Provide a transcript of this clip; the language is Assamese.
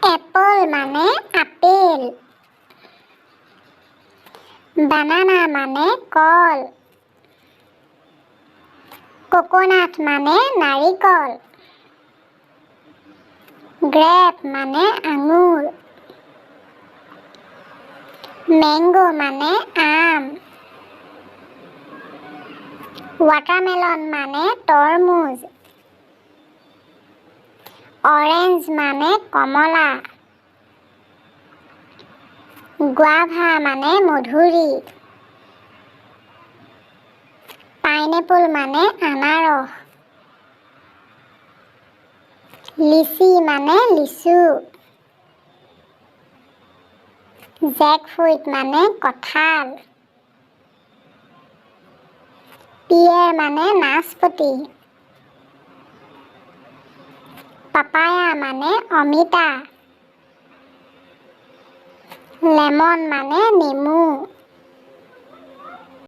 এপল মানে আপেল। বানানা মানে কল। কোকোনাট মানে নাৰিকল। গ্ৰেপ মানে আঙুৰ। মেংগ' মানে আম। ৱাটাৰমেলন মানে তৰমুজ। অৰেঞ্জ মানে কমলা। গুৱাভা মানে মধুৰি। পাইনেপল মানে আনাৰস। লিচি মানে লিচু। জেকফ্ৰুইট মানে কঁঠাল। পিয়েৰ মানে নাচপতি। পাপায়া মানে অমিতা। লেমন মানে নেমু।